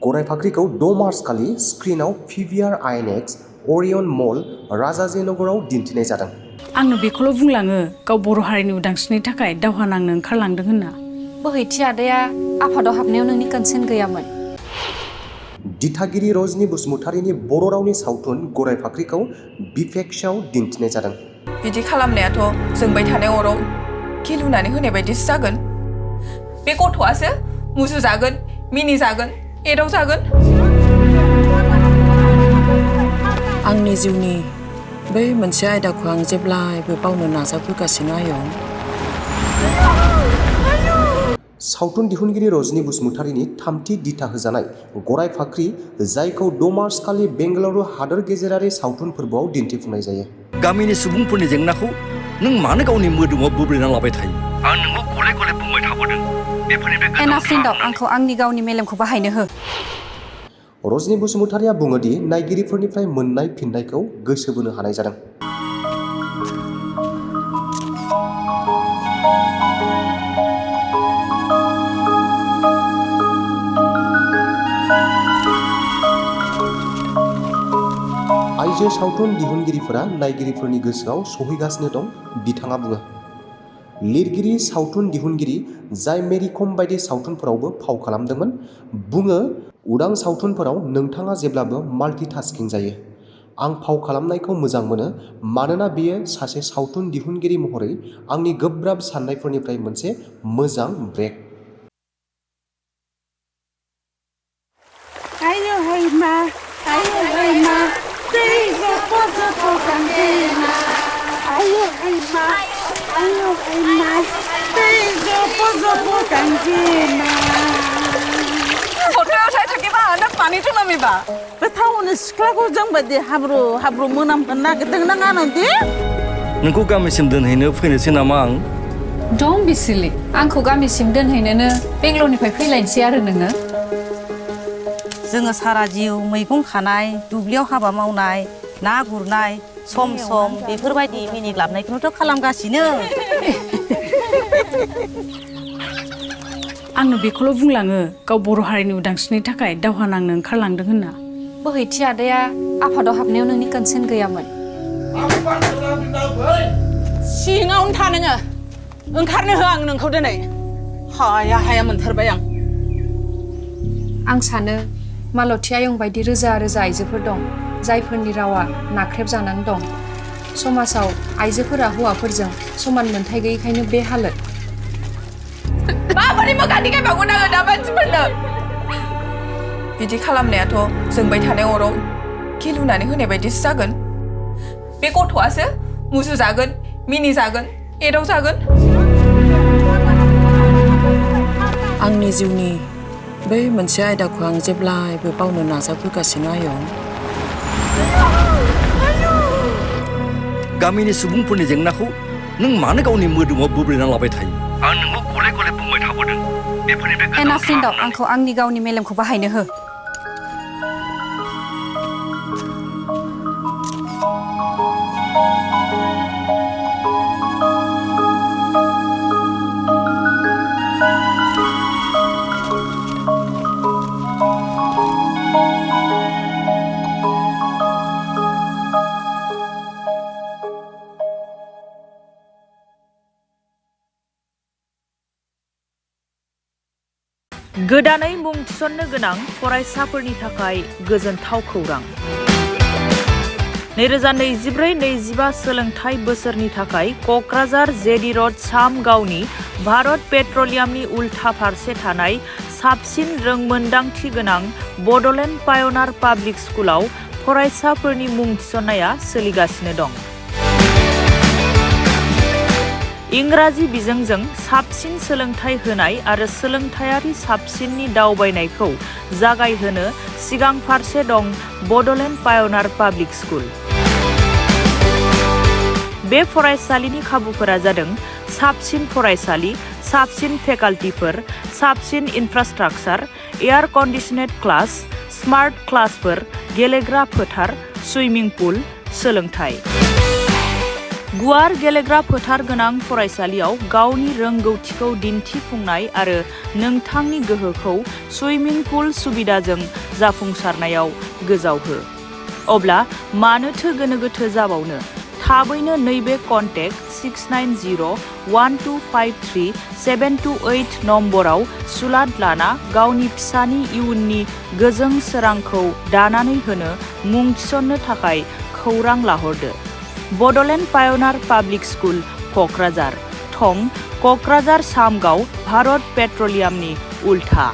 गराय फाख्रिखौ 6 मार्च खालि स्क्रिनाव PVR आइएनएक्स Orion मल राजाजिनगराव दिन्थिनाय जादों। आंनो बेखौल' बुंलाङो गाव बर' हारिनि उदांस्रिनि थाखाय दावहा नांनो ओंखारलांदों होनना। बोहैथि आदाया आफादाव हाबनायाव नोंनि कनसेन्ट गैयामोन। दिथागिरि रजनी बसुमतारीनि बर' रावनि सावथुन गराय फाख्रिखौ बिफेक्सआव दिन्थिनाय जादों। बिदि खालामनायाथ' जोंबाय थानाय अराव खि लुनानै होनाय बायदिसो जागोन। बे गथ'आसो मुजुजागोन, मिनिजागोन, एदावजागोन। आंनि जिउनि बै मोनसे आयदाखौ आं जेब्लायबो बावनो नाजाबोगासिनो आयं। सावथुन दिहुनगिरि रजनी बसुमतारीनि थामथि दिथा होजानाय गराय फाख्रि, जायखौ 6 मार्च खालि बेंगालुरु हादोर गेजेरारि सावथुन फोरबोआव दिन्थिफुंनाय जायो। गामिनि सुबुंफोरनि जेंनाखौ नों मानो गावनि मोदोमाव बोब्लेना लाबाय थायो? आं नोंखौ गले गले बुंबाय थाबोदों। बेफोरनिफ्राय एनाफ्रिन्डआव आंखौ आंनि गावनि मेलेमखौ बाहायनो हो। रजनी बसुमतारीया बुङो दि नायगिरिफोरनिफ्राय मोननाय फिननायखौ गोसो बोनो हानाय जादों। आइजो सावथुन दिहुनगिरिफोरा नायगिरिफोरनि गोसोआव सहैगासिनो दं, बिथाङा बुङो। लिरगिरि सावथुन दिहुनगिरि जाय मेरी कम बायदि सावथुनफोरावबो फाव खालामदोंमोन, बुङो उदां सावथुनफोराव नोंथाङा जेब्लाबो माल्टिटास्किं जायो। आं फाव खालामनायखौ मोजां मोनो मानोना बेयो सासे सावथुन दिहुनगिरि महरै आंनि गोब्राब साननायफोरनिफ्राय मोनसे मोजां ब्रेक। टाउननि सिख्लाखौ जोंबायदि हाब्रु हाब्रु मोनामनो नागिरदों ना आनन्दि? नोंखौ गामिसिम दोनहैनो फैनोसै नामा आं? Don't be silly. आंखौ गामिसिम दोनहैनोनो बेंगलरनिफ्राय फैलायनोसै आरो नोङो। जोङो सारा जिउ मैगं खानाय, दुब्लियाव हाबा मावनाय, ना गुरनाय, सम सम बेफोरबायदि मिनिग्लाबनायखौनोथ' खालामगासिनो। आंनो बेखौल' बुंलाङो गाव बर' हारिनि उदांस्रिनि थाखाय दावहा नांनो ओंखारलांदों होनना। बोहैथि आदाया आफादाव हाबनायाव नोंनि कनसेन्ट गैयामोन। सिङावनो था नोङो। ओंखारनो हो आं नोंखौ दिनै। हाया हाया मोनथारबाय आं। आं सानो मालती आयं बायदि रोजा रोजा आइजोफोर दं, जायफोरनि रावा नाख्रेबजानानै दं। समाजाव आइजोफोरा हौवाफोरजों समान मोनथाय गैयैखायनो बे हालोद। माबोरै मोगा दिखायबावगोन आङो दा मानसिफोरनो? बिदि खालामनायाथ' जोंबाय थानाय अराव खि लुनानै होनाय बायदिसो जागोन। बे गथ'आसो मुजुजागोन, मिनिजागोन, एदावजागोन। आंनि जिउनि बै मोनसे आयदाखौ आं जेब्लायबो बावनो नाजाबोगासिनो आयं। गामिनि सुबुंफोरनि जेंनाखौ नों मानो गावनि मोदोमाव बोब्लेना लाबाय थायो? आं नोंखौ गले गले बुंबाय थाबोदों। बेफोरनिफ्राय एनाफ्रिन्डआव आंखौ आंनि गावनि मेलेमखौ बाहायनो हो। गोदानै मुं थिसननो गोनां फरायसाफोरनि थाखाय गोजोनथाव खौरां। 2024-25 सोलोंथाइ बोसोरनि थाखाय क'क्राझार जेडि र'ड सामगावनि भारत पेट्रलियामनि उल्था फारसे थानाय साबसिन रोंमोन्दांथि गोनां बड'लेण्ड पाय'नार पाब्लिक स्कुलाव फरायसाफोरनि मुं थिसननाया सोलिगासिनो दं। इंराजि बिजोंजों साबसिन सोलोंथाइ होनाय आरो सोलोंथायारि साबसिननि दावबायनायखौ जागायहोनो सिगां फारसे दं बड'लेण्ड पाय'नार पाब्लिक स्कुल। बे फरायसालिनि खाबुफोरा जादों साबसिन फरायसालि, साबसिन फेकाल्टिफोर, साबसिन इनफ्रास्ट्राक्चार, एयार कन्डिशनेड क्लास, स्मार्ट क्लासफोर, गेलेग्रा फोथार, सुइमिं पुल, सोलोंथाइ। गुवार गेलेग्रा फोथार गोनां फरायसालियाव गावनि रोंगौथिखौ दिन्थिफुंनाय आरो नोंथांनि गोहोखौ सुइमिं पुल सुबिदाजों जाफुंसारनायाव गोजावहो। अब्ला मानोथो गोनो गोथो जाबावनो? थाबैनो नैबे कन्टेक्ट 6901253728 नम्बराव सुलाद लाना गावनि फिसानि इयुननि गोजों सोरांखौ दानानै होनो मुं थिसन्नो थाखाय खौरां लाहरदो। बड'लेण्ड पायनार पाब्लिक स्कुल क'क्राझार, थं क'क्राझार सामगाव, भारत पेट्रलियामनि उल्था।